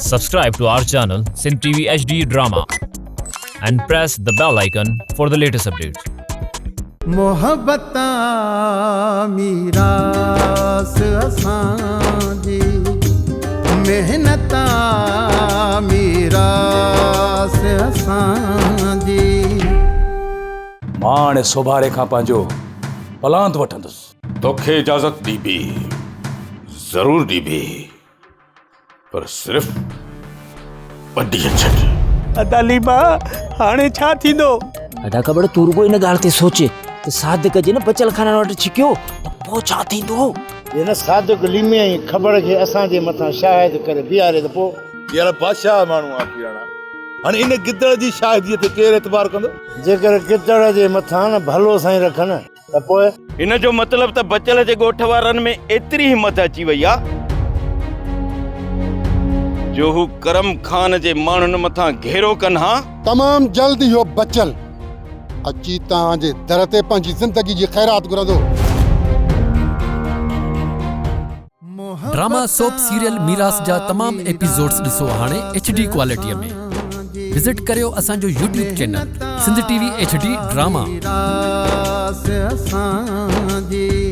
Subscribe to our channel Sindh TV HD Drama and press the bell icon for the latest updates. محبت آ ميراث اسان جي محنت آ ميراث اسان جي. مان هاڻي سوڀاري کان پنهنجو پلاند وٺندس. توکي اجازت ڏبي، ضرور ڏبي، پر صرف ٻه ڏينهن ڇڏ. ادا ليما هاڻي ڇا ٿيندو؟ ادا کٻڙ تون رڳو ان ڳالهه تي سوچ ته صادق جي نه بچل خانن وٽ ڇڪيو ته پوء ڇا ٿيندو؟ جي نه صادق ليمي ۽ کٻڙ کي اسان جي مٿان شاهد ڪري بيهاري ته پوء؟ يار بادشاهه ماڻهو آ پيراڻا. هاڻي ان گدڙ جي شاهديء تي ڪير اعتبار ڪندو؟ جيڪر گدڙ جي مٿان نه ڀلو سائين رکن ته پوء؟ ان جو مطلب ته بچل جي ڳوٺ وارن ۾ ايتري همت اچي وئي آ جو هو ڪرم خان جي ماڻهن مٿان گهيرو ڪن ها. تمام جلد اهو بچل اچي توهان جي در تي پنهنجي زندگي جي خيرات گهرندو. ڊراما سوپ سيريل ميراث جا تمام ايپيسوڊز ڏسو هاڻي ايڇ ڊي ڪوالٽي ۾ وزٽ ڪريو اسان جو YouTube channel Sindh T V H D drama. ميراث اسان جي.